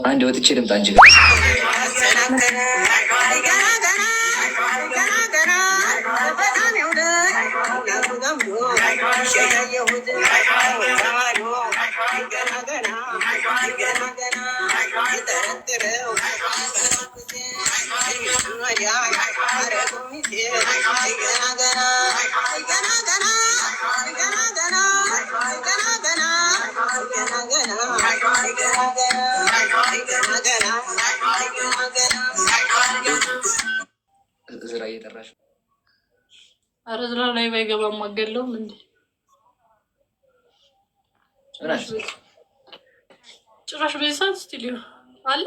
አንድ ወጥቼ ልምጣ እንጂ ጋር። ዝራ እየጠራሽ ነው። ኧረ ዝራ ላይ ባይገባም አገለውም እንዴ? ጭራሽ በዚህ ሰዓት ስቱዲዮ አለ።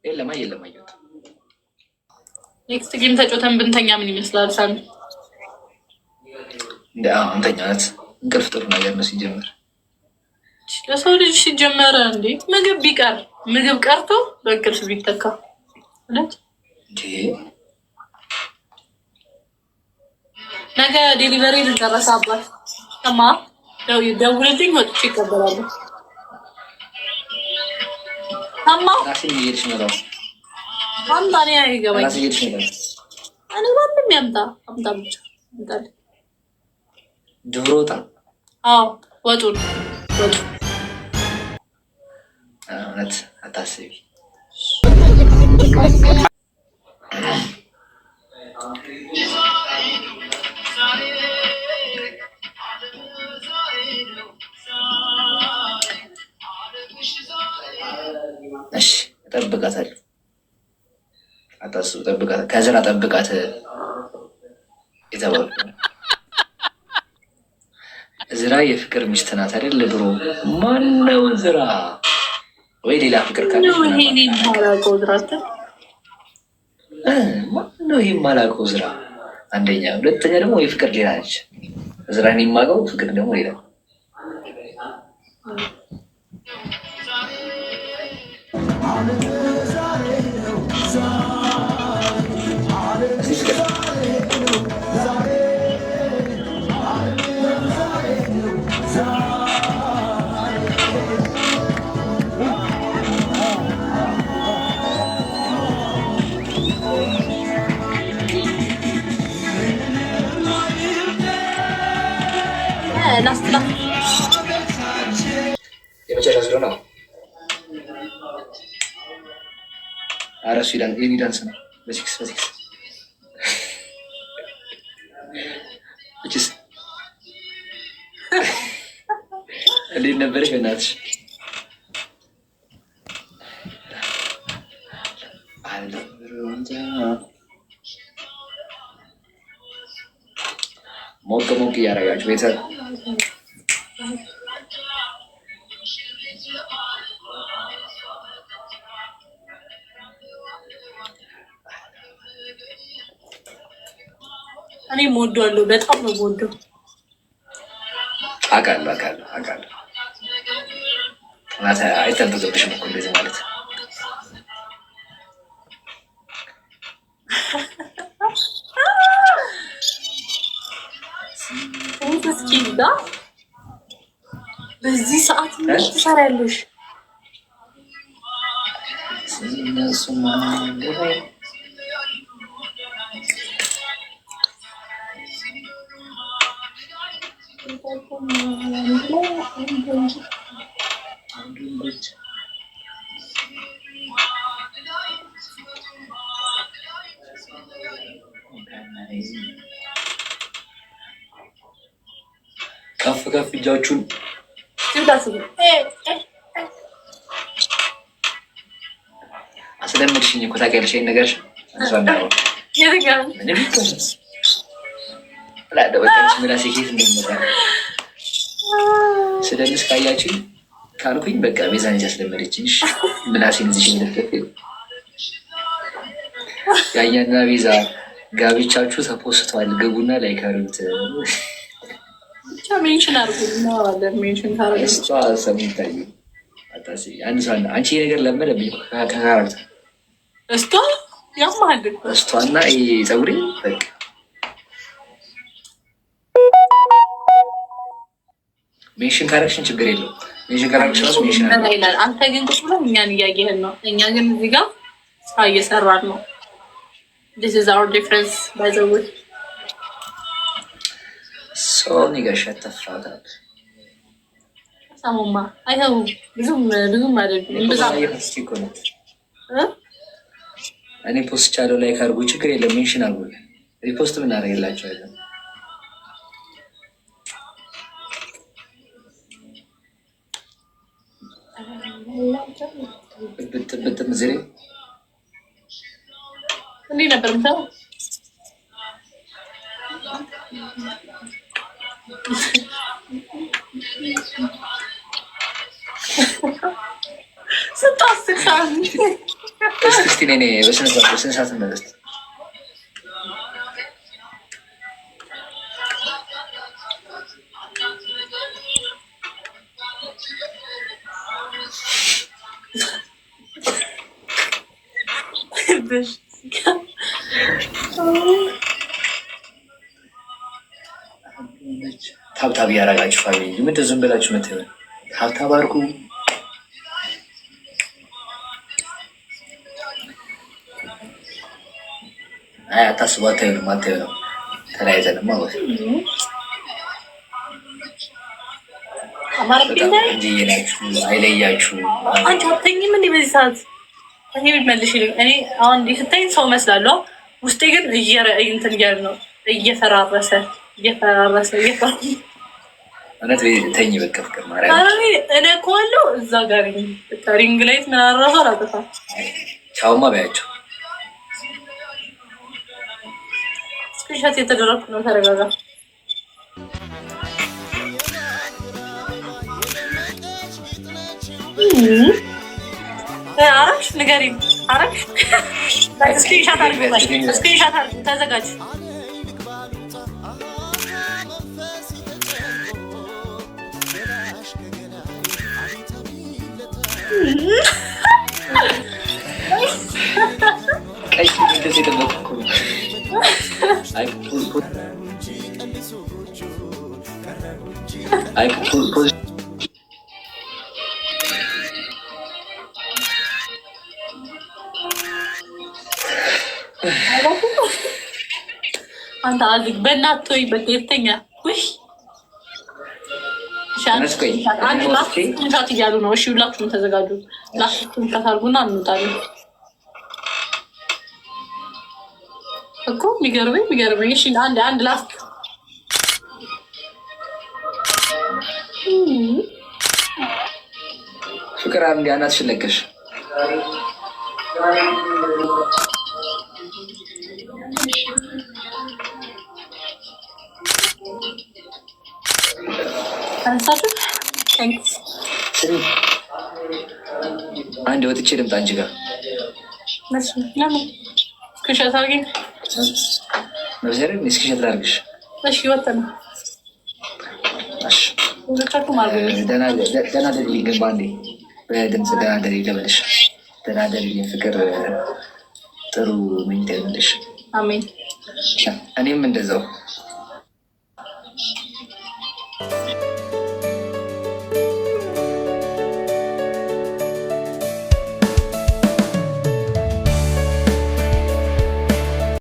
የለም የለም፣ አየሁት። Next game ተጫውተን ብንተኛ ምን ይመስላል ሳሚ? እንደ እንተኛ። እውነት እንቅልፍ ጥሩ ነገር ነው ሲጀምር። ለሰው ልጅ ሲጀመረ እንዴ ምግብ ቢቀር፣ ምግብ ቀርቶ በእንቅልፍ ቢተካ እውነት። ነገ delivery ልደረሰ አባት ሰማ ደውልልኝ፣ ወጥቼ ይቀበላሉ። ሰማ አምጣ፣ እኔ አይገባኝ። እኔ ማንም ያምጣ አምጣ ብቻ አምጣልኝ። ዶሮ ወጣ። አዎ ወጡን ወጡ። እውነት አታስቢ። እሺ እጠብቃታለሁ። አታስቡ፣ ጠብቃት፣ ከዝራ ጠብቃት የተባልኩ ዝራ የፍቅር ሚስት ናት አይደል? ድሮ ማነው ዝራ ወይ ሌላ ፍቅር ካለች ማነው ይሄ የማላውቀው ዝራ? አንደኛ፣ ሁለተኛ ደግሞ ወይ ፍቅር ሌላ ነች። ዝራን የማውቀው ፍቅር ደግሞ ሌላ። የመጨረሻ ስለሆነ ኧረ እሱ የኔ ዳንስ ነው። በሲክስ በሲክስ እችስ እንዴት ነበረች? በእናትሽ ሞቅ ሞቅ እያደረጋችሁ ቤተሰብ። እኔ እወደዋለሁ፣ በጣም ነው የምወደው። አውቃለሁ አውቃለሁ አውቃለሁ። አይጠበቅብሽም እኮ እንደዚህ ማለት። እስኪ ጋ በዚህ ሰዓት ምን ትሰሪያለሽ? ከፍ ከፍ እጃችሁን። አስለምድሽኝ እኮ ታውቂያለሽ። ይሄን ነገር ስደንስ ካያችሁኝ ካልኩኝ በቃ ቤዛን ያስለመደችኝ ምላሴን እዚህ መለፍለፍ። ያያና ቤዛ ጋብቻችሁ ተፖስቷል፣ ግቡና like አድርጉት። ብቻ mention አድርጉ። እናወራለን። Mention እሷ ሰሚታይ አንቺ ነገር ለመደብኝ ከ character እስቷ ያማል። እስቷና ፀጉሬ በቃ mention ካረግሽን ችግር የለውም። Mention ካላረግሽ ራሱ mention አድርጉ። ይላል። አንተ ግን ቁጭ ብለህ እኛን እያየህን ነው። እኛ ግን እዚህ ጋር ስራ እየሰራን ነው። This is our difference, by the way. So nigga, shut the fuck up. ሰሙማ አይተውም። ብዙም ብዙም አይደለም። ብዙም እኮ ናት። እኔ post ቻለው፣ like አድርጉ፣ ችግር የለም። Mention አድርጉ፣ repost ምናደርግላቸዋለን። ብጥ ብጥ ምዝሬ። እንዴት ነበር ምሰራው? ስታስቅ ሰዓት። እስቲ እስቲ ነይ ነይ፣ በስነ ስርዓት በስነ ስርዓት እንመለስ። Tap tap እያደረጋችሁ family፣ ምንድን ዝም ብላችሁ ምትሆን? Tap tap አድርጉ። አይ አታስቡ፣ አታዩንም፣ አታዩንም። ተለያይተንማ ወይ በጣም ቆንጆዬ ናችሁ፣ አይለያችሁ። አንቺ አትተኝም እንዴ በዚህ ሰዓት? እኔ መልሽ። እኔ አሁን እንዲህ ስታይኝ ሰው እመስላለሁ። ውስጤ ግን እንትን እያለ ነው፣ እየፈራረሰ እየፈራረሰ እየፈራረሰ። እውነት ተኝ በቃ ፍቅር ማርያም። እኔ እኮ አለው እዛ ጋር ring light ምናምን እራሱ አላጠፋም። ቻውማ በያቸው። Screenshot የተደረግኩ ነው። ተረጋጋ። አረግሽ? ንገሪኝ። አረግሽ? Screenshot አድርጊ። Screenshot አድርጊ። ተዘጋጅ። ቀይ እንደዚህ የጠበቅኩ እኮ ነው። አይ አንተ አዝግ በእናትህ ወይ በቃ የተኛ ውይ አንድ last screenshot እያሉ ነው። እሺ ሁላችሁም ተዘጋጁ። Last screenshot አድርጉና እንውጣለን እኮ። የሚገርመኝ የሚገርመኝ። እሺ አንድ አንድ last። ፍቅር አንድ አናትሽን ለቀሽ። ተነሳችሁ? Thanks. ስሚ፣ አንድ ወጥቼ ልምጣ አንቺ ጋር። ለምን screenshot አድርጊ። መብሰሪ screenshot ላድርግሽ። እሺ ወጥተን እሺ። ሁለታችሁም አድርጉ። ደህና ደሪልኝ ግን በአንዴ በድምፅ ደህና ደሪ ልበልሽ። ደህና ደሪልኝ ፍቅር፣ ጥሩ መኝታ ይሁንልሽ። አሜን። እኔም እንደዛው።